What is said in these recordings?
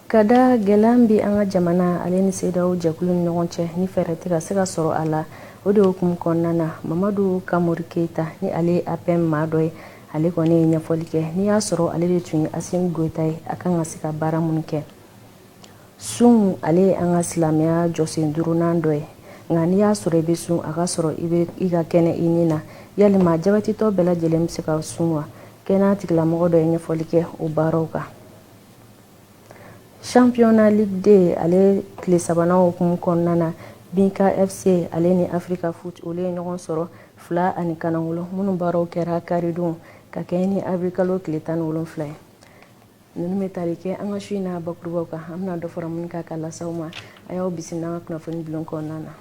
Ka da gɛlɛya bɛ an ka jamana ale ni CEDEAO jɛkulu ni ɲɔgɔn cɛ, ni fɛɛrɛ tɛ ka se ka sɔrɔ a la, o de hukumu kɔnɔna na, Mamadu Kamori Keyita, ni ale ye APM maa dɔ ye, ale kɔni ye ɲɛfɔli kɛ n'i y'a sɔrɔ ale de tun ye Asimi Goyita ye, a kan ka se ka baara minnu kɛ. Sun, ale ye an ka silamɛya jɔsen duurunan dɔ ye, nka n'i y'a sɔrɔ i bɛ sun, a ka sɔrɔ i bɛ i ka kɛnɛ i ni na. Yalima jabɛtitɔ bɛɛ lajɛlen bɛ se ka sun wa? Kɛnɛya tigilamɔgɔ dɔ ye ɲɛfɔli kɛ o baaraw kan. Championnat Ligue 2, ale tile sabanan hukumu kɔnɔna na, Binka FC ale ni Africa Foot, olu ye ɲɔgɔn sɔrɔ 2 ani kanangolo, minnu baaraw kɛra karidon ka kɛ ni avril kalo tile 17 ye. Ninnu bɛ tali kɛ an ka su in n'a bakurubaw kan. An bɛna dɔ fara minnu kan ka lasaw ma. A y'aw bisimila an ka kunnafoni bulon kɔnɔna na.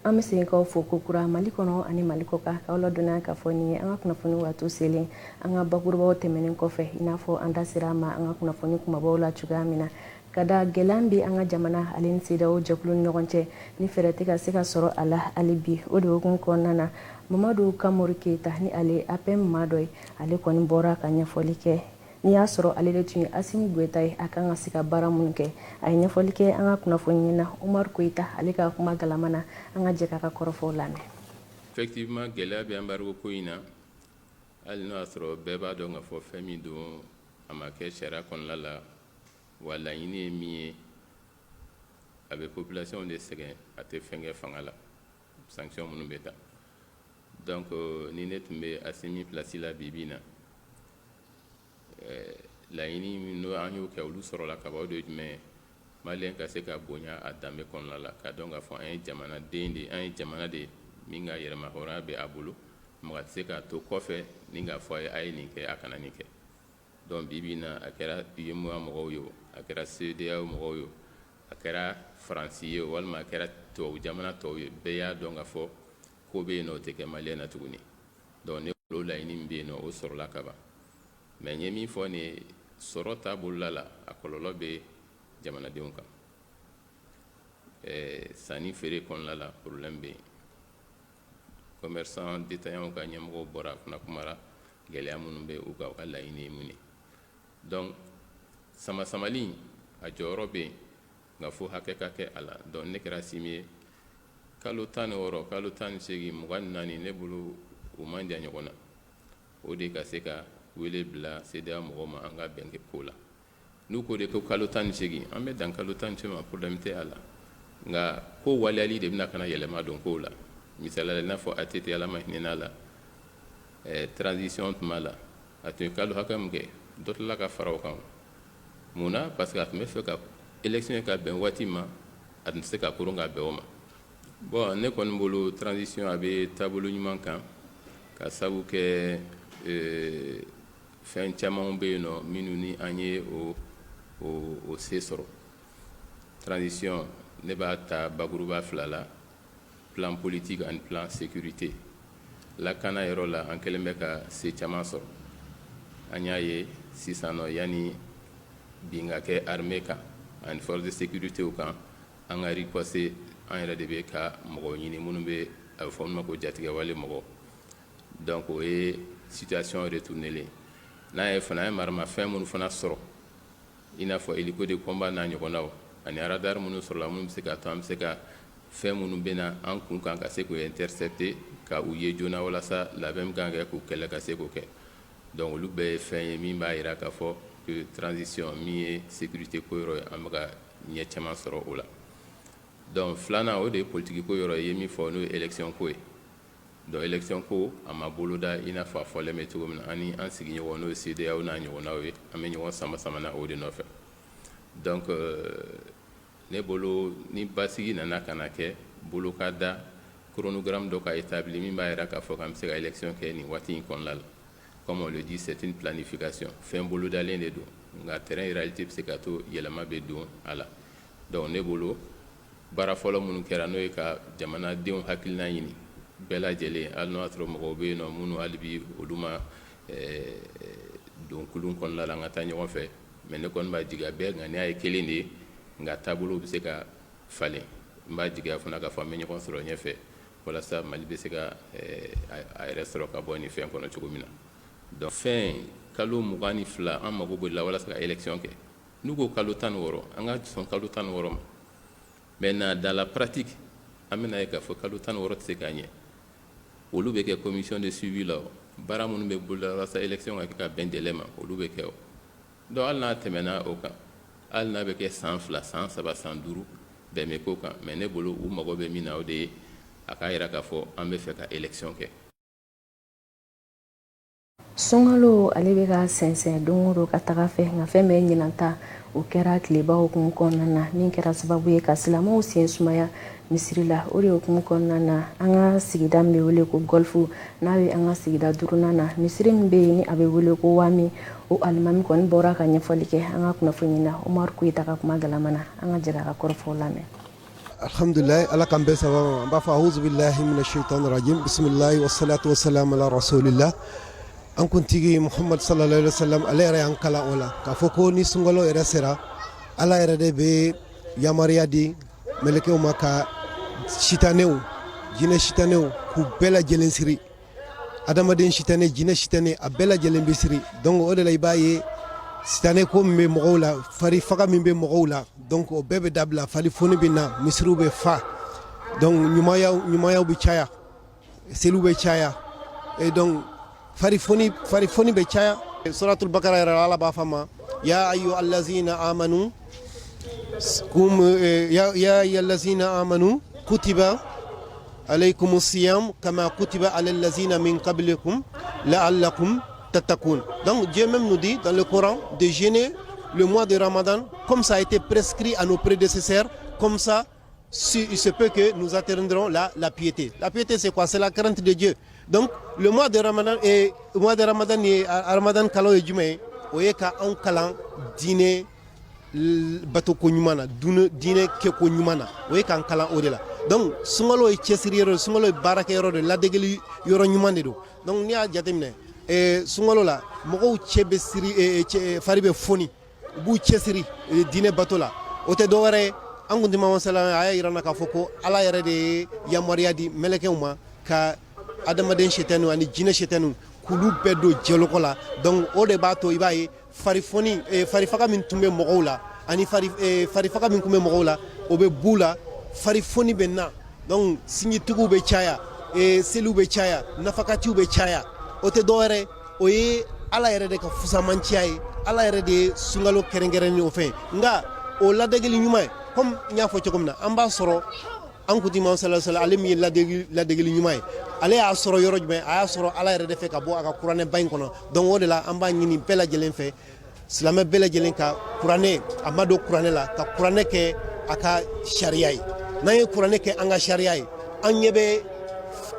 An bɛ segin k'aw fo kokura Mali kɔnɔ ani Mali kɔ kan, k'aw ladɔnniya k'a fɔ nin ye an ka kunnafoni waati selen. An ka bakurubaw tɛmɛnen kɔfɛ, i n'a fɔ an da sera a ma an ka kunnafoni kumabaw la cogoya min na, ka da gɛlɛya bɛ an ka jamana ale ni CEDEAO jɛkulu ni ɲɔgɔn cɛ, ni fɛɛrɛ tɛ ka se ka sɔrɔ a la hali bi, o de hukumu kɔnɔna na, Mamadu Kamori Keyita, ni ale APM maa dɔ ye, ale kɔni bɔra ka ɲɛfɔli kɛ n'i y'a sɔrɔ ale de tun ye Asimi Goyita ye, a kan ka se ka baara minnu kɛ. A ye ɲɛfɔli kɛ an ka kunnafoni na Umaru Koyita, ale ka kuma galama na. An ka jɛ k'a ka kɔrɔfɔw lamɛn. Effectivement, gɛlɛya bɛ embargo ko in na, hali n'o y'a sɔrɔ bɛɛ b'a dɔn k'a fɔ fɛn min don, a ma kɛ sariya kɔnɔna la wa. Laɲini ye min ye, a bɛ population de sɛgɛn, a tɛ fɛn kɛ fanga la, sanction minnu bɛ ta. Donc ni ne tun bɛ Asimi place la bi bi in na, laɲini min n'o an y'o kɛ, olu sɔrɔla ka ban. O de ye jumɛn ye? Maliyɛn ka se ka bonya a danbe kɔnɔna la, ka dɔn k'a fɔ an ye jamanaden de ye, an ye jamana de ye min ka yɛrɛma hɔrɔnya bɛ a bolo. Mɔgɔ tɛ se k'a to kɔfɛ ni k'a fɔ a ye a ye nin kɛ, a kana nin kɛ. Donc bi bi in na, a kɛra UEMOA mɔgɔw ye o, a kɛra CEDEAO mɔgɔw ye o, a kɛra Faransi ye o, walima a kɛra tubabu jamana tɔw ye, bɛɛ y'a dɔn k'a fɔ ko bɛ yen nɔ, o tɛ kɛ maliyɛn na tuguni. Donc ne bolo, laɲini min bɛ yen nɔ, o sɔrɔla ka ban. Mais n ye min fɔ nin ye, sɔrɔ taabolola la, a kɔlɔlɔ bɛ jamanadenw kan. Sanni feere kɔnɔna la, problème bɛ yen. Commerçant détaillant ka ɲɛmɔgɔw bɔra fana kumara gɛlɛya minnu bɛ u kan, u ka laɲini ye mun ye. Donc sama samali, a jɔyɔrɔ bɛ yen, nka fo hakɛ ka kɛ a la. Donc ne kɛra Asimi ye, kalo 16, kalo 18, 24, ne bolo o man jan ɲɔgɔn na. O de ka se ka wele bila CEDEAO mɔgɔw ma, an ka bɛn ko la. N'u ko de ko kalo 18, an bɛ dan kalo 18 ma, problème tɛ a la. Nka ko waleyali de bɛna ka na yɛlɛma don kow la. Misali la, i n'a fɔ ATT, Ala ma hinɛ la, transition tuma la, a tun ye kalo hakɛ min kɛ, dɔ tilala ka fara o kan. Mun na? Parce que a tun bɛ fɛ ka élection ka bɛn waati ma, a tun tɛ se ka koron ka bɛn o ma. Bon, ne kɔni bolo, transition a bɛ taabolo ɲuman kan, ka sabu kɛ fɛn caman bɛ yen nɔ minnu ni an ye o se sɔrɔ. Transition, ne b'a ta bakuruba fila la: plan politique ani plan sécurité. Lakana yɔrɔ la, an kɛlen bɛ ka se caman sɔrɔ. An y'a ye sisan nɔ, yanni bin ka kɛ armée kan ani force de sécurité kan, an ka riposte, an yɛrɛ de bɛ ka mɔgɔw ɲini minnu bɛ, a bɛ fɔ min ma ko jatigɛwale mɔgɔ. Donc o ye situation retourné n'a ye fana. An ye maramafɛn minnu fana sɔrɔ, i n'a fɔ hélico de combat n'a ɲɔgɔnnaw, ani radar minnu sɔrɔla, minnu bɛ se ka to an bɛ se ka fɛn minnu bɛ na an kun kan, ka se k'o intercepter, ka u ye joona, walasa labɛn min kan ka kɛ k'u kɛlɛ, ka se k'o kɛ. Donc olu bɛɛ ye fɛn ye min b'a jira k'a fɔ que transition min ye sécurité ko yɔrɔ ye, an bɛ ka ɲɛ caman sɔrɔ o la. Donc filanan, o de ye politique ko yɔrɔ ye. I ye min fɔ, n'o ye élection ko ye. Donc élection ko, a ma boloda i n'a fɔ a fɔlen bɛ cogo min na. An ni an sigiɲɔgɔn, n'o ye CEDEAO n'a ɲɔgɔnnaw ye, an bɛ ɲɔgɔn sama sama na o de nɔfɛ. Donc ne bolo, ni basigi nana ka na kɛ, bolo ka da chronogramme dɔ ka établi min b'a jira k'a fɔ k'an bɛ se ka élection kɛ nin waati in kɔnɔna la. Comme on le dit, c'est une planification, fɛn bolodalen de don, nka terrain réalité bɛ se ka to yɛlɛma bɛ don a la. Donc ne bolo, baara fɔlɔ minnu kɛra, n'o ye ka jamanadenw hakilina ɲini bɛɛ lajɛlen, hali n'o y'a sɔrɔ mɔgɔw bɛ yen nɔ minnu hali bi olu ma don kulun kɔnɔna la, an ka taa ɲɔgɔn fɛ. Mais ne kɔni b'a jigiya, bɛɛ ŋaniya ye kelen de ye, nka taabolo bɛ se ka falen. N b'a jigiya fana k'a fɔ an bɛ ɲɔgɔn sɔrɔ ɲɛfɛ, walasa Mali bɛ se ka a yɛrɛ sɔrɔ ka bɔ nin fɛn kɔnɔ cogo min na. Donc fɛn kalo 22, an mago b'o la walasa ka élection kɛ. N'u ko kalo 16, an ka sɔn kalo 16 ma. Maintenant, dans la pratique, an bɛna ye k'a fɔ kalo 16 tɛ se ka ɲɛ. Olu bɛ kɛ commission de suivi la, baara minnu bɛ boloda walasa élection ka kɛ ka bɛn délai ma, olu bɛ kɛ. O donc hali n'a tɛmɛna o kan, hali n'a bɛ kɛ san 2, san 3, san 5, bɛn bɛ k'o kan. Mais ne bolo, u mago bɛ min na, o de ye a k'a jira k'a fɔ an bɛ fɛ ka élection kɛ. Sunkalo, ale bɛ ka sɛnsɛn don o don ka taga fɛ. Nka fɛn bɛ ɲinan ta, o kɛra tileba hukumu kɔnɔna na, min kɛra sababu ye ka silamɛw sen sumaya misiri la. O de hukumu kɔnɔna na, an ka sigida min bɛ wele ko Golf, n'a bɛ an ka sigida duurunan na, misiri min bɛ yen ni a bɛ wele ko Wami, o alimami kɔni bɔra ka ɲɛfɔli kɛ an ka kunnafoni na. Umaru Keyita ka kuma galama na, an ka jɛ a ka kɔrɔfɔw lamɛn. Alhamdulilayi, Ala k'an bɛɛ saba. An b'a fɔ auzubillahi mina shaitani rajim, bisimilahi wasalatu wasalamu ala rasulillah. An kuntigi Muhammad sallallahu alaihi wasallam, ale yɛrɛ y'an kalan o la k'a fɔ ko ni sunkalo yɛrɛ sera, Ala yɛrɛ de bɛ yamaruya di mɛlɛkɛw ma ka sitanɛw, jinɛ sitanɛw, k'u bɛɛ lajɛlen siri. Adamaden sitanɛ, jinɛ sitanɛ, a bɛɛ lajɛlen bɛ siri. Donc o de la, i b'a ye sitanɛ ko min bɛ mɔgɔw la, fari faga min bɛ mɔgɔw la, donc o bɛɛ bɛ dabila, fari foni bɛ na, misiriw bɛ fa. Donc ɲumanyaw bɛ caya, seliw bɛ caya, et donc fari foni bɛ caya. Suratul Bakara yɛrɛ, Ala b'a fɔ ma: ya ayyuha allazina amanu kum ya ayyuha allazina amanu kutiba alaykum siyam kama kutiba ala allazina min qablikum la'allakum tattaqun. Donc Dieu même nous dit dans le Coran de jeûner le mois de Ramadan comme ça a été prescrit à nos prédécesseurs, comme ça si il se peut que nous atteindrons la piété. La piété, c'est quoi? C'est la crainte de Dieu. Donc le mois de Ramadan, et le mois de Ramadan ye, Ramadan kalo ye jumɛn ye? O ye ka anw kalan diinɛ bato ko ɲuman na, diinɛ kɛko ɲuman na. O ye k'an kalan o de la. Donc sunkalo ye cɛsiri yɔrɔ, sunkalo ye baarakɛ yɔrɔ de, ladegeli yɔrɔ ɲuman de don. Donc n'i y'a jateminɛ, sunkalo la, mɔgɔw cɛ bɛ siri, fari bɛ foni, u b'u cɛsiri diinɛ bato la. O tɛ dɔwɛrɛ ye, an kuntigi Mamadu sala a y'a yira n na k'a fɔ ko Ala yɛrɛ de ye yamaruya di mɛlɛkɛw ma ka adamaden sɛtɛniw ani jinɛ sɛtɛniw k'olu bɛɛ don jɛlɔkɔ la. Donc o de b'a to i b'a ye farifoni, farifaga min tun bɛ mɔgɔw la, ani farifaga min tun bɛ mɔgɔw la, o bɛ b'u la, farifoni bɛ na. Donc sinjitigiw bɛ caya, seliw bɛ caya, nafakatiw bɛ caya. O tɛ dɔwɛrɛ, o ye Ala yɛrɛ de ka fusamanciya ye. Ala yɛrɛ de ye sunkalo kɛrɛnkɛrɛn ni o fɛn. Nka o ladegeli ɲuman ye, comme n y'a fɔ cogo min na, an b'a sɔrɔ an kuntigi Mamadu sallallahu alaihi, ale min ye ladegeli ɲuman ye, ale y'a sɔrɔ yɔrɔ jumɛn? A y'a sɔrɔ Ala yɛrɛ de fɛ ka bɔ a ka kuranɛba in kɔnɔ. Donc o de la, an b'a ɲini bɛɛ lajɛlen fɛ, silamɛ bɛɛ lajɛlen ka kuranɛ, a ma don kuranɛ la, ka kuranɛ kɛ a ka sariya ye. N'an ye kuranɛ kɛ an ka sariya ye, an ɲɛ bɛ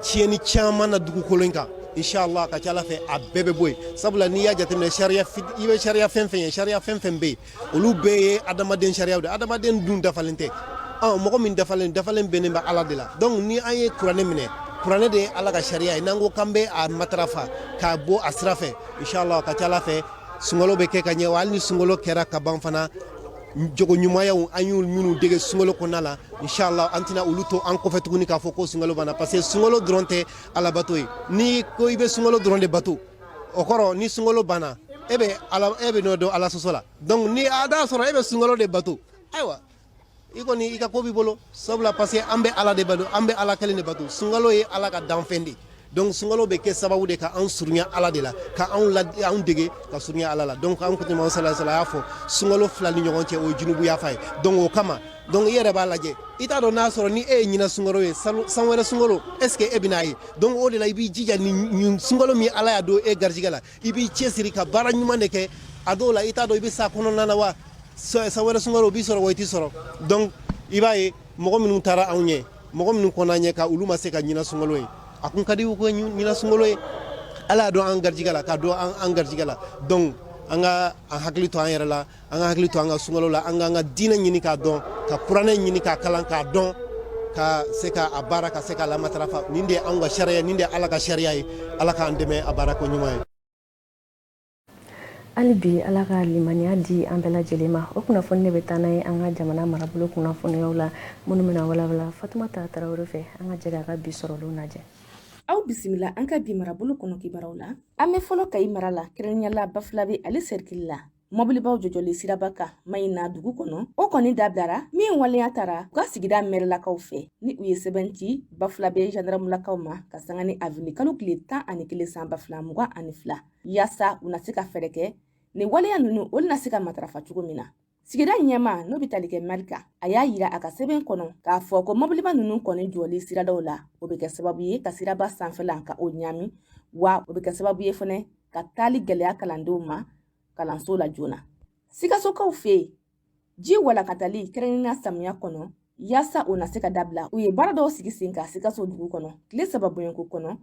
tiɲɛni caman na dugukolo in kan. Inshallah, ka ca Ala fɛ, a bɛɛ bɛ bɔ yen. Sabula n'i y'a jateminɛ, sariya, i bɛ sariya fɛn fɛn ye, sariya fɛn fɛn bɛ yen, olu bɛɛ ye adamaden sariyaw de. Adamaden dun dafalen tɛ. Mɔgɔ min dafalen bɛnnen bɛ Ala de la. Donc ni an ye kuranɛ minɛ, kuranɛ de ye Ala ka sariya ye, n'an ko k'an bɛ a matarafa k'a bɔ a sira fɛ, inshallah, ka ca Ala fɛ, sunkalo bɛ kɛ ka ɲɛ. Wa hali ni sunkalo kɛra ka ban fana, jogo ɲumanyaw an y'u minnu dege sunkalo kɔnɔna la, inshallah, an tɛna olu to an kɔfɛ tuguni k'a fɔ ko sunkalo banna, parce que sunkalo dɔrɔn tɛ alabato ye. Ni ko i bɛ sunkalo dɔrɔn de bato, o kɔrɔ ni sunkalo banna, e bɛ ala, e bɛ n'o dɔn Ala sɔsɔ la. Donc ni a y'a sɔrɔ e bɛ sunkalo de bato, ayiwa, i kɔni i ka ko b'i bolo. Sabula parce que an bɛ Ala de bato, an bɛ Ala kelen de bato. Sunkalo ye Ala ka danfɛn de. Donc sunkalo bɛ kɛ sababu de ka an surunya Ala de la, ka anw la, anw dege ka surunya Ala la. Donc an kuntigi sallallahu alaihi a y'a fɔ sunkalo fila ni ɲɔgɔn cɛ, o ye junubu yafa ye. Donc o kama, donc i yɛrɛ b'a lajɛ, i t'a dɔn n'a sɔrɔ ni e ye ɲinan sunkalo ye, san wɛrɛ sunkalo, est ce que e bɛn'a ye? Donc o de la, i b'i jija ni sunkalo min Ala y'a don e garijɛgɛ la, i b'i cɛsiri ka baara ɲuman de kɛ. A dɔw la, i t'a dɔn i bɛ sa kɔnɔna na wa, san wɛrɛ sunkalo o b'i sɔrɔ wa, i t'i sɔrɔ. Donc i b'a ye mɔgɔ minnu taara anw ɲɛ, mɔgɔ minnu kɔnna ɲɛ, ka olu ma se ka ɲinan sunkalo ye, a kun ka di u ka ɲinan sunkalo ye. Ala y'a dɔn an garijɛgɛ la, k'a dɔn an garijɛgɛ la. Donc an ka an hakili to an yɛrɛ la, an ka hakili to an ka sunkalo la, an k'an ka diinɛ ɲini k'a dɔn, ka kuranɛ ɲini k'a kalan k'a dɔn, ka se ka a baara, ka se k'a lamatarafa. Nin de ye anw ka sariya, nin de ye Ala ka sariya ye. Ala k'an dɛmɛ a baara ko ɲuman ye. Hali bi, Ala ka limaniya di an bɛɛ lajɛlen ma. O kunnafoni de bɛ taa n'a ye an ka jamana marabolo kunnafoniyaw la, minnu bɛna walawala Fatumata Tarawele fɛ. An ka jɛ k'a ka bi sɔrɔlenw lajɛ. Aw bisimila an ka bi marabolo kɔnɔ kibaruw la. An bɛ fɔlɔ Kayi mara la, kɛrɛnkɛrɛnnenya la Bafulabe ale sɛrikili la. Mɔbilibaw jɔjɔli siraba kan Mayina dugu kɔnɔ, o kɔni dabilara min waleya tara u ka sigida mɛrilakaw fɛ ni u ye sɛbɛn ci Bafulabe jandaramulakaw ma ka sanga ni avril kalo tile 11 san 2022, yaasa u na se ka fɛɛrɛ kɛ nin waleya ninnu olu na se ka matarafa cogo min na. Sigida ɲɛmaa n'o bɛ tali kɛ mɛri kan, a y'a yira a ka sɛbɛn kɔnɔ k'a fɔ ko mɔbiliba ninnu kɔni jɔli siradaw la, o bɛ kɛ sababu ye ka siraba sanfɛla ka o ɲaami, wa o bɛ kɛ sababu ye fɛnɛ ka taali gɛlɛya kalandenw ma kalanso la joona. Sikasokaw fɛ yen, ji walankatali kɛrɛnkɛrɛnnenya samiya kɔnɔ, yaasa o na se ka dabila, u ye baara dɔw sigi sen kan Sikaso dugu kɔnɔ tile 3 bɔɲɔgɔnko kɔnɔ.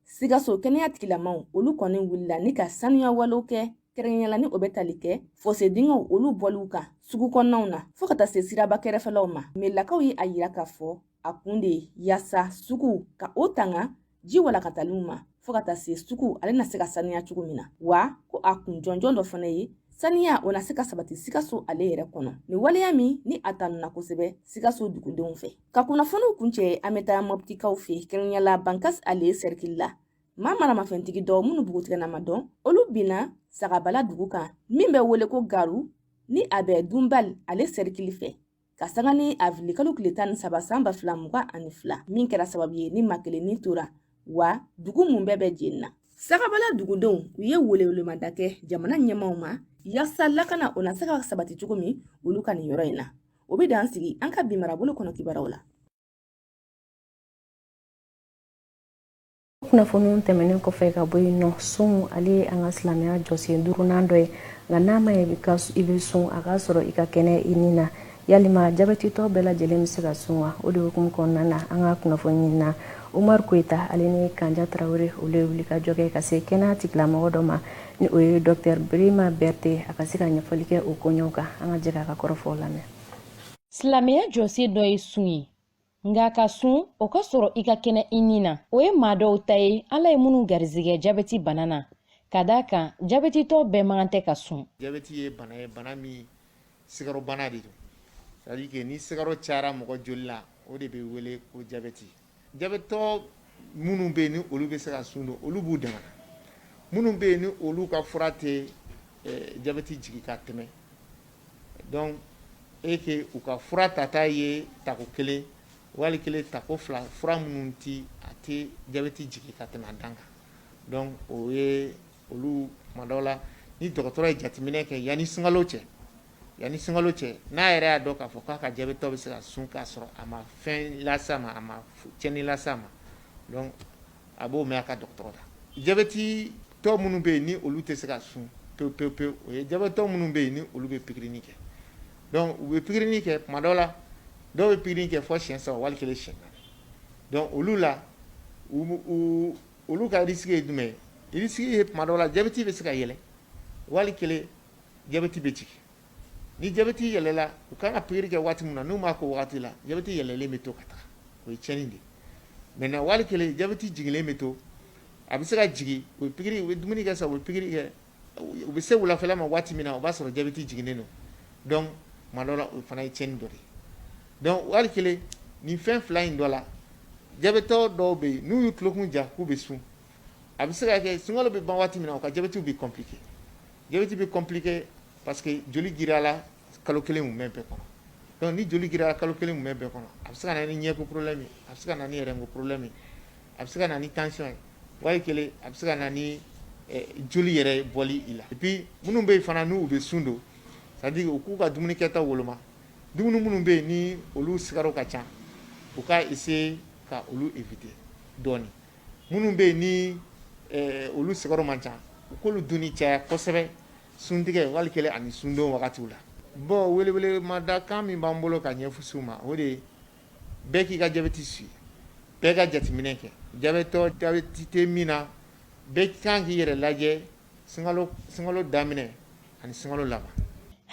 Sikaso kɛnɛya tigilamaw olu kɔni wulila ni ka sanuya walew kɛ, kɛrɛnkɛrɛnnenya la ni o bɛ tali kɛ fɔse dingɛw olu bɔliw kan sugu kɔnɔnaw na fo ka taa se siraba kɛrɛfɛlaw ma. Merilakaw ye a yira k'a fɔ a kun de ye yaasa sugu ka o tanga ji walankataliw ma fo ka taa se sugu ale na se ka saniya cogo min na, wa ko a kun jɔnjɔn dɔ fana ye saniya o na se ka sabati Sikaso ale yɛrɛ kɔnɔ. Nin waleya min ni a tanuna kosɛbɛ Sikaso dugudenw fɛ. Ka kunnafoniw kuncɛ, an bɛ taa Mɔptikaw fɛ, kɛrɛnkɛrɛnnenya la Bankas ale sɛrikili la. Maa maramafɛntigi dɔw minnu bugutigɛna ma dɔn, olu binna Sagabala dugu kan min bɛ wele ko Garu ni a bɛ Dunbal ale sɛrikili fɛ, ka sanga ni avril kalo tile 13 san 2022, min kɛra sababu ye ni maa kelen ni tora, wa dugu mun bɛɛ bɛ jenina. Sagabala dugudenw u ye welewelemada kɛ jamana ɲɛmaaw ma yaasa lakana o na se ka sabati cogo min olu ka nin yɔrɔ in na. O bɛ dan sigi an ka bi marabolo kɔnɔ kibaruyaw la. Kunnafoniw tɛmɛnen kɔfɛ ka bɔ yen nɔ, sun ale ye an ka silamɛya jɔsen duurunan dɔ ye, nka n'a ma ɲɛ i bɛ sun, a k'a sɔrɔ i ka kɛnɛ i ni na. Yalima jabɛtitɔ bɛɛ lajɛlen bɛ se ka sun wa? O de hukumu kɔnɔna na, an ka kunnafoni ɲinina Umar Koyita ale ni Kanja Tarawele, olu ye wulikajɔ kɛ ka se kɛnɛya tigilamɔgɔ dɔ ma, ni o ye Dr Birima Bɛrite, a ka se ka ɲɛfɔli kɛ o koɲɛw kan. An ka jɛ k'a ka kɔrɔfɔw lamɛn. Silamɛya jɔsen dɔ ye sun ye, nka ka sun o ka sɔrɔ i ka kɛnɛ i ni na, o ye maa dɔw ta ye Ala ye minnu garizigɛ jabɛti bana na, ka d'a kan jabɛtitɔ bɛɛ man kan tɛ ka sun. Jabɛti ye bana ye, bana min sikarobana de don, c'est à dire que ni sikaro cayara mɔgɔ joli la, o de bɛ wele ko jabɛti. Jabɛtɔ minnu bɛ yen ni olu bɛ se ka sun don, olu b'u dama na. Minnu bɛ yen ni olu ka fura tɛ jabɛti jigin ka tɛmɛ, donc et que u ka fura tata ye tako kelen wali kelen tako fila, fura minnu ti a tɛ jabɛti jigin ka tɛmɛ a dan kan, donc o ye olu. Tuma dɔw la, ni dɔgɔtɔrɔ ye jateminɛ kɛ yanni sunkalo cɛ, yanni sunkalo cɛ, n'a yɛrɛ y'a dɔn k'a fɔ k'a ka jabɛtɔ bɛ se ka sun k'a sɔrɔ a ma fɛn lase a ma, a ma tiɲɛni lase a ma, donc a b'o mɛn a ka dɔgɔtɔrɔ da. Jabɛtitɔ minnu bɛ yen ni olu tɛ se ka sun pewu pewu pewu, o ye jabɛtɔ minnu bɛ yen ni olu bɛ pikirini kɛ. Donc u bɛ pikirini kɛ, tuma dɔw la dɔw bɛ pikirini kɛ fo siɲɛ saba wali kelen siɲɛ naani. Donc olu la, olu ka risque ye jumɛn ye? Risque ye, tuma dɔw la jabɛti bɛ se ka yɛlɛ, wali kelen jabɛti bɛ jigin. Ni jabɛti yɛlɛla, u kan ka pikiri kɛ waati min na, n'u m'a k'o waati la, jabɛti yɛlɛlen bɛ to ka taga, o ye tiɲɛni de ye. Maintenant wali kelen jabɛti jiginlen bɛ to, a bɛ se ka jigin, u bɛ pikiri, u bɛ dumuni kɛ sa, u bɛ pikiri kɛ, u bɛ se wulafɛla ma waati min na, o b'a sɔrɔ jabɛti jiginnen don. Donc tuma dɔw la o fana ye tiɲɛni dɔ de ye. Donc wali kelen nin fɛn fila in dɔ la, jabɛtɔ dɔw bɛ yen n'u y'u tulokun ja k'u bɛ sun, a bɛ se ka kɛ sunkalo bɛ ban waati min na, u ka jabɛtiw bɛ compliqué. Jabɛti bɛ compliqué parce que joli giriyala kalo kelen mumɛ bɛɛ kɔnɔ. Donc ni joli giriyala kalo kelen mumɛ bɛɛ kɔnɔ, a bɛ se ka na ni ɲɛko problème ye, a bɛ se ka na ni rein ko problème ye, a bɛ se ka na ni tension ye, wali kelen a bɛ se ka na ni joli yɛrɛ bɔli i la. Et puis minnu bɛ yen fana n'u bɛ sun don, c'est à dire u k'u ka dumuni kɛta woloma. Dumuni minnu bɛ yen ni olu sikaro ka ca, u ka essayer ka olu éviter dɔɔni. Minnu bɛ yen ni olu sikaro man ca, u k'olu dunni caya kosɛbɛ suntigɛ wali kelen ani sundon wagatiw la. Bon, welewelemadakan min b'an bolo ka ɲɛsin u ma, o de ye bɛɛ k'i ka jabɛti suivi, bɛɛ ka jateminɛ kɛ. Jabɛtɔ, jabɛti tɛ min na, bɛɛ kan k'i yɛrɛ lajɛ sunkalo daminɛ ani sunkalo laban.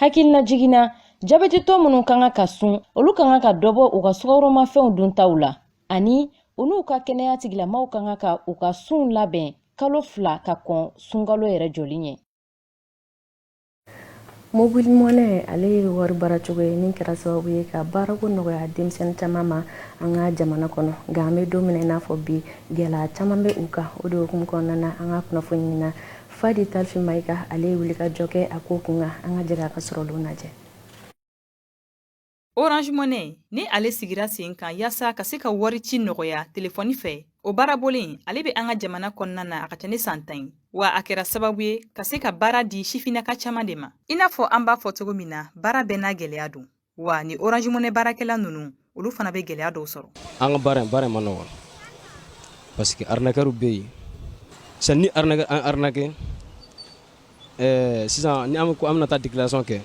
Hakililajigin na, jabɛtitɔ minnu ka kan ka sun, olu ka kan ka dɔ bɔ u ka sukaromafɛnw duntaw la, ani u n'u ka kɛnɛya tigilamaw ka kan ka u ka sunw labɛn kalo 2 ka kɔn sunkalo yɛrɛ jɔli ɲɛ. Mobile money ale ye wari baara cogo ye min kɛra sababu ye ka baarako nɔgɔya denmisɛnnin caman ma an ka jamana kɔnɔ. Nka an bɛ don min na i n'a fɔ bi, gɛlɛya caman bɛ u kan. O de hukumu kɔnɔna na, an ka kunnafoni na, Fadi Talifi Mayiga ale ye wulikajɔ kɛ a ko kun kan. An ka jɛ a ka sɔrɔlenw lajɛ. Orange Money ni ale sigira sen kan yaasa ka se ka wari ci nɔgɔya telefɔni fɛ, o baarabolen ale bɛ an ka jamana kɔnɔna na a ka ca ni san 10 ye, wa a kɛra sababu ye ka se ka baara di sifinnaka caman de ma. I n'a fɔ an b'a fɔ cogo min na, baara bɛɛ n'a gɛlɛya don, wa ni Orange Money baarakɛla ninnu, olu fana bɛ gɛlɛya dɔw sɔrɔ. An ka baara in ma nɔgɔn parce que arnaqueur bɛ yen. Sisan ni arnaqueur an arnaquer, sisan ni an ko an bɛna taa déclaration kɛ,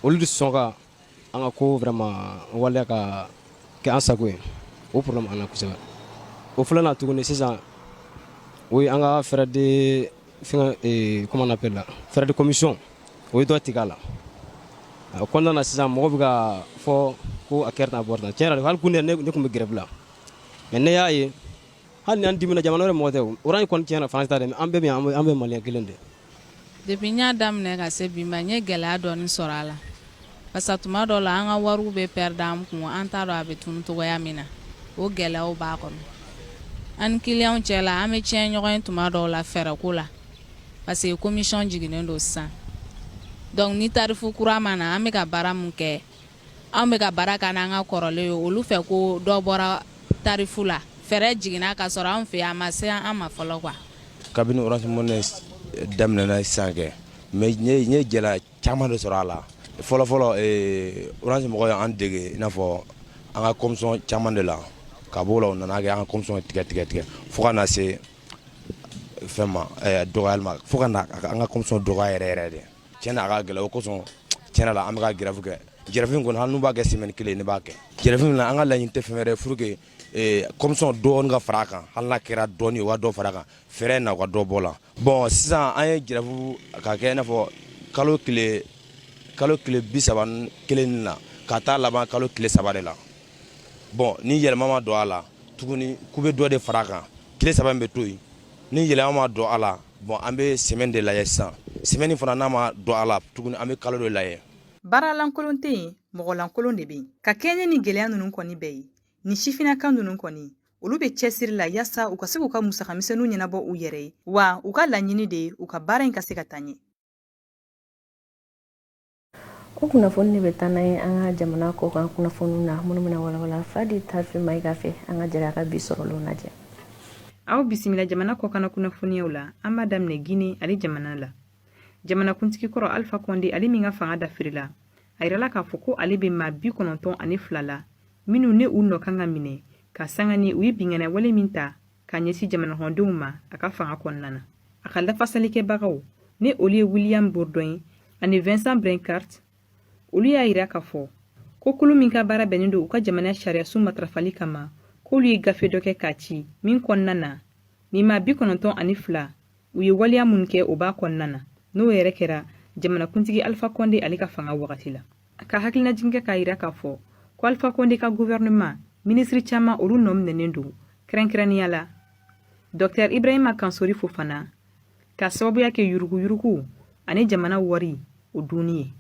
olu de sɔn ka an ka ko vraiment waleya ka kɛ an sago ye. O problème an na kosɛbɛ. O filanan tuguni sisan, o ye an ka frais de fɛngɛ, comment on appelle la, frais de commission, o ye dɔ tigɛ a la. O kɔnɔna na sisan, mɔgɔ bɛ ka fɔ ko a kɛra tan, a bɔra tan. Tiɲɛ yɛrɛ la, hali kun ne tun bɛ grève la, mais ne y'a ye, hali ni an dimina, jamana wɛrɛ mɔgɔ tɛ o. Orange kɔni, tiɲɛ na, France ta dɛ, an bɛɛ bɛ yan, an bɛ maliyɛn kelen de. Depuis n y'a daminɛ ka se bi ma, n ye gɛlɛya dɔɔni sɔrɔ a la, parce que tuma dɔw la, an ka wariw bɛ perdre an kun, an t'a dɔn a bɛ tunu cogoya min na. O gɛlɛyaw b'a kɔnɔ. An ni clients cɛ la, an bɛ tiɲɛ ɲɔgɔn ye tuma dɔw la fɛɛrɛko la, parce que commission jiginnen don sisan. Donc ni tarif kura ma na, an bɛ ka baara mun kɛ, anw bɛ ka baara kɛ n'an ka kɔrɔlen ye. Olu fɛ ko dɔ bɔra tarif la, fɛɛrɛ jiginna ka sɔrɔ anw fɛ yen, a ma se an ma fɔlɔ quoi. Kabini Orange Money daminɛna sisan kɛ, mais n ye gɛlɛya caman de sɔrɔ a la. Fɔlɔ fɔlɔ, Orange mɔgɔw y'an dege i n'a fɔ an ka commission caman de la. Ka b'o la, u nana kɛ an ka commission tigɛ tigɛ tigɛ fo ka na se fɛn ma, dɔgɔyali ma, fo ka na an ka commission dɔgɔya yɛrɛ yɛrɛ de. Tiɲɛ na, a ka gɛlɛn. O kosɔn, tiɲɛ la, an bɛ ka grève kɛ. Grève in kɔni, hali n'u b'a kɛ semaine kelen, ne b'a kɛ. Grève in na, an ka laɲini tɛ fɛn wɛrɛ ye pour que commission dɔɔni ka fara a kan. Hali n'a kɛra dɔɔni, u ka dɔ fara a kan fɛɛrɛ na, u ka dɔ bɔ la. Bon, sisan an ye grève ka kɛ i n'a fɔ kalo tile 31 na ka taa laban kalo tile 3 de la. Bon, ni yɛlɛma ma don a la tuguni, k'u bɛ dɔ de fara a kan, tile 3 in bɛ to yen. Ni yɛlɛma ma don a la, bon, an bɛ semaine de lajɛ sisan. Semaine fana, n'a ma don a la tuguni, an bɛ kalo de lajɛ. Baara lankolon tɛ yen, mɔgɔ lankolon de bɛ yen. Ka kɛɲɛ ni gɛlɛya ninnu kɔni bɛɛ ye, nin sifinnaka ninnu kɔni, olu bɛ cɛsiri la yaasa u ka se k'u ka musaka misɛnninw ɲɛnabɔ u yɛrɛ ye, wa u ka laɲini de ye u ka baara in ka se ka taa ɲɛ. O kunnafoni de bɛ taa n'a ye an ka jamana kɔkan kunnafoniw na, minnu bɛna walawala Fadi Tafi Mayiga fɛ. An ka jɛ a ka bi sɔrɔlenw lajɛ. Aw bisimila jamana kɔkanna kunnafoniyaw la. An b'a daminɛ Gine ale jamana la. Jamanakuntigi kɔrɔ Alpha Condé, ale min ka fanga dafirila, a yirala k'a fɔ ko ale bɛ maa 92 la minnu ne u nɔ kan ka minɛ ka sanga ni u ye binkanni wale min ta ka ɲɛsin jamanakɔnɔdenw ma a ka fanga kɔnɔna na. A ka lafasalikɛbagaw, ne olu ye William Bourdon ani Vincent Blanchard, olu y'a yira k'a fɔ ko kulu min ka baara bɛnnen don u ka jamana sariyasun matarafali kama, k'olu ye gafe dɔ kɛ k'a ci min kɔnɔna na, nin maa 92, u ye waleya minnu kɛ, o b'a kɔnɔna na, n'o yɛrɛ kɛra jamanakuntigi Alpha Condé ale ka fanga wagati la. Ka hakilinajigin kɛ k'a yira k'a fɔ ko Alpha Condé ka gouvernement minisiri caman, olu nɔ minɛnen don, kɛrɛnkɛrɛnnenya la Dr Ibrahima Kansori Fofana, ka sababuya kɛ yuruguyurugu ani jamana wari o dunni ye.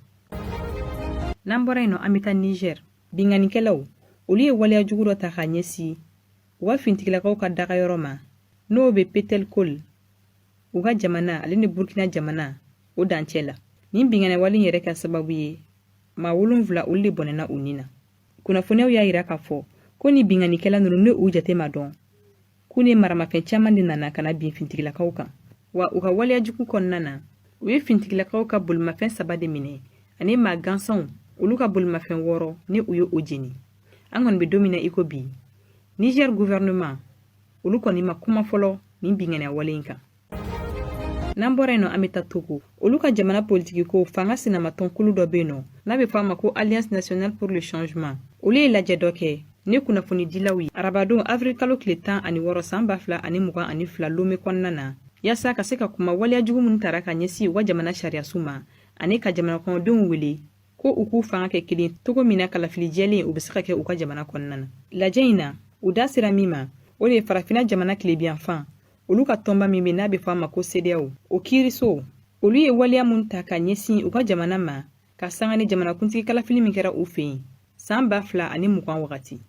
N'an bɔra yen nɔ, an bɛ taa Niger. Binkannikɛlaw, olu ye waleya jugu dɔ ta k'a ɲɛsin u ka fintigilakaw ka dagayɔrɔ ma, n'o bɛ Petelkol, u ka jamana ale ni Burkina jamana o dancɛ la. Nin binkanni wale yɛrɛ kɛ sababu ye maa 7, olu de bɔnɛna u ni na. Kunnafoniyaw y'a yira k'a fɔ ko ni binkannikɛla ninnu, ne u jate ma dɔn, k'u ni maramafɛn caman de nana ka na bin fintigilakaw kan. Wa u ka waleya jugu kɔnɔna na, u ye fintigilakaw ka bolimafɛn saba de minɛ ani maa gansanw, olu ka bolimafɛn wɔɔrɔ, ni u ye o jeni. An kɔni bɛ don min na i ko bi, Niger gouvernement, olu kɔni ma kuma fɔlɔ nin binkanni wale in kan. N'an bɔra yen nɔ, an bɛ taa Togo. Olu ka jamana politiki ko fanga sinamatɔn kulu dɔ bɛ yen nɔ n'a bɛ fɔ a ma ko Alliance nationale pour le changement, olu ye lajɛ dɔ kɛ ni kunnafonidilaw ye arabadon avril kalo tile 16 san 2022 Lome kɔnɔna na, yaasa ka se ka kuma waleya jugu minnu tara ka ɲɛsin u ka jamana sariyasu ma, ani ka jamana kɔnɔdenw wele ko u k'u fanga kɛ kelen togo min na kalafili jɛlen u bɛ se ka kɛ u ka jamana kɔnɔna na. Lajɛ in na, u da sera min ma, o de ye Farafina jamana tilebiyanfan olu ka tɔnba min bɛ n'a bɛ fɔ a ma ko CEDEAO, o kiiriso, olu ye waleya mun ta ka ɲɛsin u ka jamana ma. Ka sanga ni jamanakuntigi kalafili min kɛra u fɛ yen san 2020 wagati.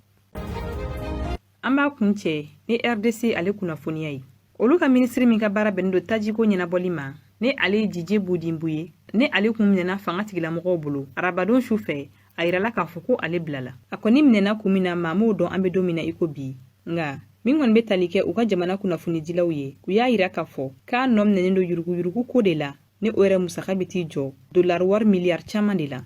An b'a kuncɛ ni RDC ale kunnafoniya ye. Olu ka minisiri min ka baara bɛnnen don tajiko ɲɛnabɔli ma, ni ale ye Didier Budimbu ye, ni ale kun minɛna fanga tigilamɔgɔw bolo arabadon su fɛ, a yirala k'a fɔ ko ale bilala. A kɔni minɛna kun min na, maa m'o dɔn an bɛ don min na i ko bi. Nka min kɔni bɛ tali kɛ u ka jamana kunnafonidilaw ye, u y'a yira k'a fɔ k'a nɔ minɛnen don yuruguyurugu ko de la, ni o yɛrɛ musaka bɛ t'i jɔ dolari wari miliyari caman de la.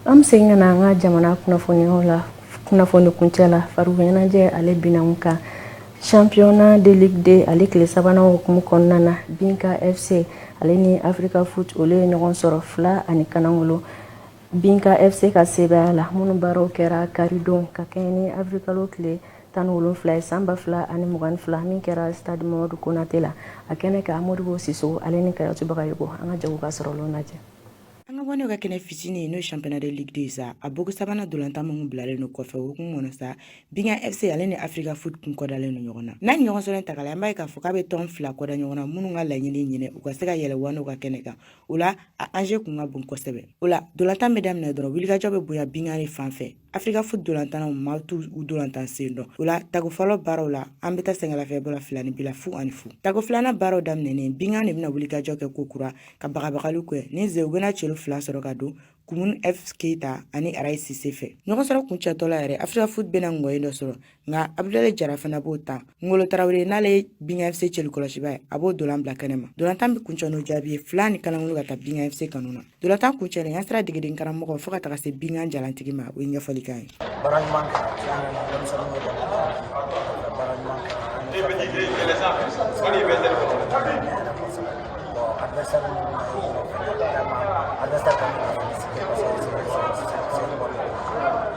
An bɛ segin ka na an ka jamana kunnafoniyaw la. Kunnafoni kuncɛ la, farikoloɲɛnajɛ ale binanw kan, championnat de Ligue 2 ale tile sabanan hukumu kɔnɔna na, Binka FC ale ni Africa Foot olu ye ɲɔgɔn sɔrɔ 2-1 Binka FC ka sebaaya la. Minnu baaraw kɛra karidon ka kɛɲɛ ni avril kalo tile 17 ye san 2022, min kɛra stade Mamadu Konate la. A kɛnɛ kan, Modibo Sisogo ale ni Kayatu Bagayogo, an ka jɛ ka sɔrɔlenw lajɛ. An ka bɔ n'o ka kɛnɛ fitinin ye, n'o ye championnat de Ligue 2 sa, a boko sabanan dolantan minnu bilalen don kɔfɛ, o hukumu kɔnɔ sa, Binga FC ale ni Africa Foot kun kɔdalen don ɲɔgɔn na. N'a ni ɲɔgɔn sɔrɔ ta k'a lajɛ, an b'a ye k'a fɔ k'a bɛ tɔn fila kɔda ɲɔgɔn na minnu ka laɲini ɲinɛ u ka se ka yɛlɛ Wano ka kɛnɛ kan. O la, a enjeu kun ka bon kosɛbɛ. O la, dolantan bɛ daminɛ dɔrɔn, wulikajɔ bɛ bonya Binga de fan fɛ. Africa Foot dolantannaw ma t'u dolantan sen dɔn. O la, tako fɔlɔ baaraw la, an bɛ taa sɛgɛnlafiɲɛbɔ la 2 ni 0 ani 0. Tako filanan baaraw daminɛnen, Binga de bɛna wulikajɔ kɛ ko kura ka bagabagaliw kɛ ni ze u bɛna celu fila sɔrɔ ka don Kumun F Keita ani Arayi Sise fɛ. Ɲɔgɔn sɔrɔ kuncɛtɔ la yɛrɛ, Africa Foot bɛna ngɔye dɔ sɔrɔ, nka Abudulayi Jara fana b'o ta. Ngolo Tarawele, n'ale ye Binga FC celu kɔlɔsiba ye, a b'o dolan bila kɛnɛ ma. Dolantan bɛ kuncɛ n'o jaabi ye 2-1 ka taa Binga FC kanu na. Dolantan kuncɛlen, an sera degeden karamɔgɔ fo ka taga se Binga jalantigi ma, o ye ɲɛfɔli k'an ye. Baara ɲuman kɛra tiɲɛ yɛrɛ la, denmisɛnninw ye baara ɲuman kɛra. Bon, adversaire minnu na vraiment, adversaire kan ka féliciter parce que c'est une bonne.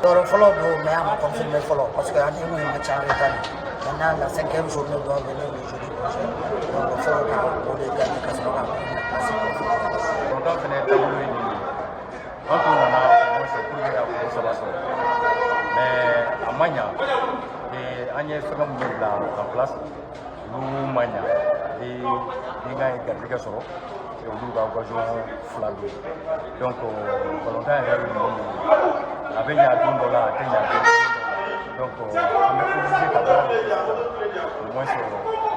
Yɔrɔ fɔlɔ don, mais a ma confirmer fɔlɔ parce que an ye match en retard. Maintenant, la cinquième journée doit venir le jeudi prochain, donc fo ka o de gagner ka sɔrɔ ka première place confirmer. Balontan fɛnɛ taabolo ye nin ye. An tun nana au moins pour que ka kun saba sɔrɔ, mais a ma ɲa. An ye fɛngɛ minnu bila en place, olu ma ɲa. Binga ye garijɛgɛ sɔrɔ, olu ka occasion fila don. Donc balontan yɛrɛ ye nin de ye, a bɛ ɲa don dɔ la, a tɛ ɲa don dɔ la. Donc an bɛ obligé ka baara de kɛ au moins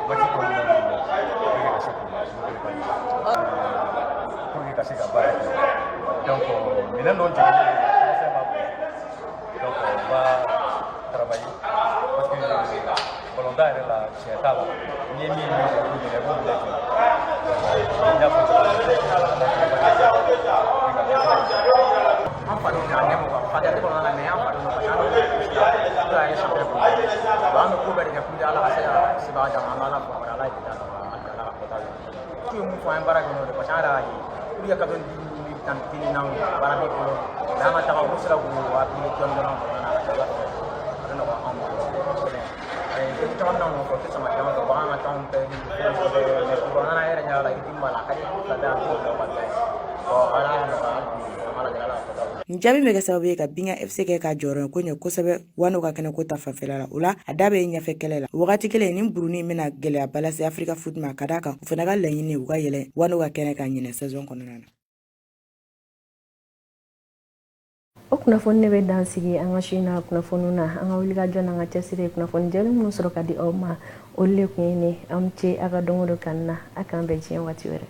waati tɔ minnu bɛ yen nɔ pour que ka se k'u pour que ka se ka baara kɛ. Donc minɛn dɔ jiginnen don, fɛn b'a bolo, donc on va travailler parce que balontan yɛrɛ la, tiɲɛ t'a la. N'i ye min ye min kɛ, i b'o minɛ, i b'o bila ten. N y'a fɔ cogo min na, an fa don k'a ɲɛmɔgɔ fadenya kɔnɔna na, mais an fa don parce que an bɛ ko yɛrɛ champion kɔnɔ. Bon, an bɛ ko bɛɛ de kɛ pour que Ala ka se ka sebaaya d'an ma. An bɛ Ala fo, Ala ye deli nɔgɔya, hali Ala ka kɔta ye. Tu ye mun fɔ, an ye baara kɛ n'o de, parce que an yɛrɛ y'a ye pour que 90 tan teli n'anw ye, baara b'i bolo, mais an ka taga olu sera k'u appliquer dɔɔni dɔɔni kɔnɔna na, a ka ca Ala fɛ a bɛ nɔgɔya anw ma. Degun caman bɛ n'anw nɔfɛ, o tɛ sɔn ka d'an fɛ, bagan ka taa bɛɛ ni fɛn bɛɛ, mais kɔnɔna na, e yɛrɛ ɲɛ b'a la, rythme b'a la, a ka di fila bɛɛ, an t'o bila ka bila ye. Bon, Ala y'a nɔgɔya hali bi, an b'a lajɛ Ala ka kɔta. Nin jaabi bɛ kɛ sababu ye ka Binga FC kɛ ka jɔyɔrɔ ko ɲɛ kosɛbɛ Wano ka kɛnɛko ta fanfɛla la. O la, a da bɛ ɲɛfɛ kɛlɛ la. O wagati kelen, nin burunin bɛna gɛlɛyaba lase Africa Foot ma, ka d'a kan u fana ka laɲini u ka yɛlɛ Wano ka kɛnɛ kan ɲinɛ saison kɔnɔna na. O kunnafoni de bɛ dan sigi an ka su in na kunnafoniw na. An ka wulikajɔ n'an ka cɛsiri ye kunnafoni jɛlen minnu sɔrɔ ka di aw ma, olu de tun ye nin. Aw ni ce a ka don o don kan na. A k'an bɛn diɲɛ waati wɛrɛ.